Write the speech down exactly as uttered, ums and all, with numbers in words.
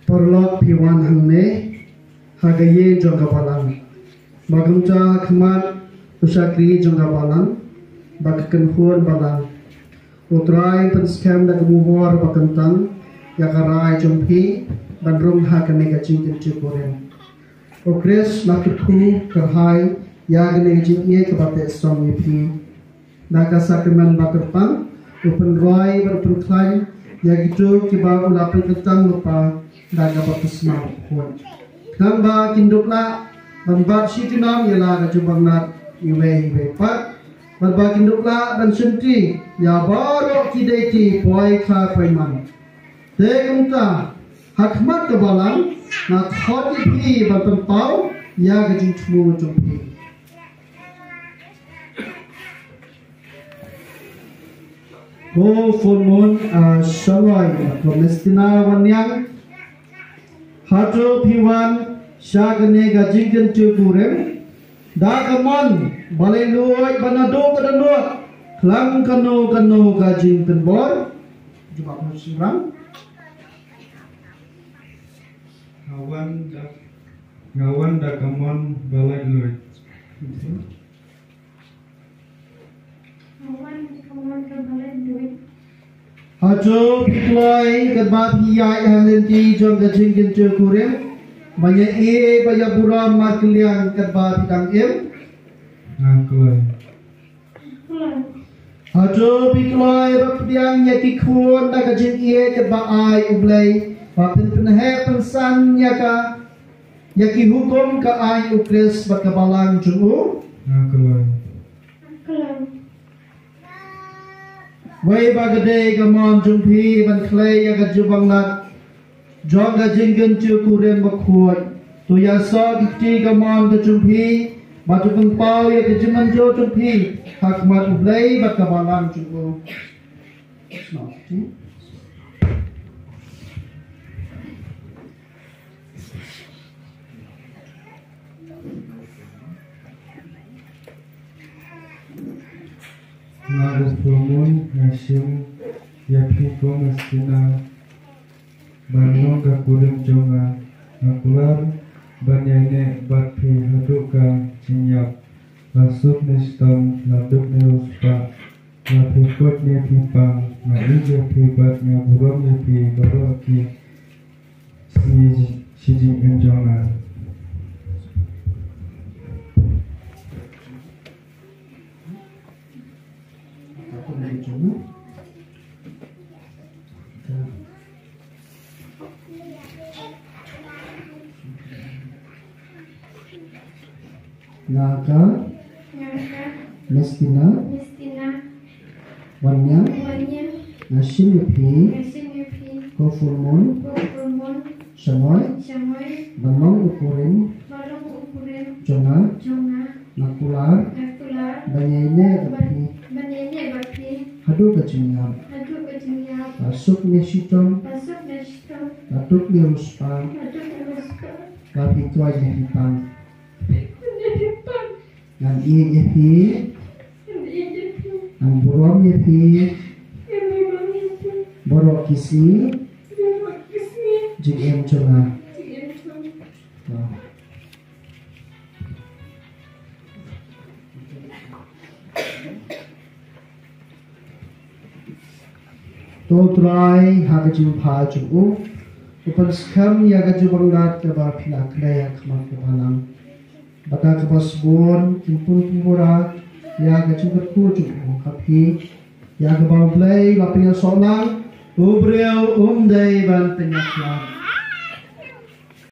Paralok, phi wan hangne ha ka ïing jong ka balang, ba kumta ha khmat u shakri jong ka balang, ba ka kynhun balang. U Trai pynskhem da ka mohor ba kyntang ïa ka rai jong phi ban rung ha kane ka jingkyntu kurim. U Khrist, la kyrkhu kyrhai ïa kane ka jingïeit kaba teh song ïa phi. Da ka sakramen ba kyrpang u pynroi bad u pynkhlaiñ ïa kito kiba u la pynkyntang lypa da ka baptisma bakhuid, khnang ba kin dup lah ban bat shi junom ïa la ka jubab nat iwei ïa iwei pat, bad ba kin dup lah ban shimti ïa baroh ki dei ki poi kha poi man. Te kumta, ha khmat ka balang, nga khot ïa phi ban pynpaw ïa ka jingthmu jong phi. Ko Fulmon, ah, Shaloi, ko Mestina Waniang, hato phi wan sha kane ka jingkyntu kurim da ka mon ba laitluid, ba naduh ka dohnud khlem kano kano ka jingpynbor? Jubab ha shynrang. Nga wan da, nga wan da ka mon ba laitluid. Nga wan da ka mon ba laitluid. Hato phi kloi katba phi ïaid ha lynti jong ka jingkyntu kurim, ban ïa ïeit bad ïa burom markylliang katba phi dang im? Nga kloi. Hato phi kloi ban pdiang ïa ki khun da ka jingïeit katba ai U Blei, ba phin pynheh pynsan ïa ka, ïa ki hukum ka aiñ U Khrist bad ka balang jong u? Nga kloi. Wei ba ka dei ka mon jong phi ban khlei ïa ka jubab nat jong ka jingkyntu kurim bakhuid, to ïasoh ki kti kamon ka jong phi, bad to pynpaw ïa ka jingmynjur jong phi ha khmat U Blei bad ka balang jong u. Nga u Fulmon, nga shim ïa phi kum u Mestina ban long ka kurim jong nga. Nga kular ban ïaineh bad phi haduh ka jingïap, la suk ne shitom, la duk ne riewspah, la phi koit ne phi pang. Nga ïeit ïa phi bad nga burom ïa phi baroh ki sngi shi jingim jong nga. Nga ka Nga ka Mestina Mestina Waniang. Waniang. Nga shim ïa phi Nga shim ïa phi ko Fulmon Ko Fulmon Shamoi Shamoi ban long u kurim ban long u kurim jong nga. Jong nga. Nga kular Nga kular ban ïaineh bad phi ban ïaineh bad phi haduh ka jingïap. Haduh ka jingïap. La suk ne shitom. La suk ne shitom. La duk ne riewspah. La duk ne riewspah. La phi koit ne phi pang. Ngan ïeit ïa phi. Ngan burom ïa phi. Baroh ki sngi. Jingim jong nga. To Trai ha ka jingpha jong u. Pynskhem ïa ka jubab ngat kaba phi la khlei ïa khmat ka balang. Bad da kaba sbun kin pun pura ïa ka jubab ku jubab ka phi. Ïa kaba U Blei la pynïasoh lang, u briew um dei ban pynïasoh.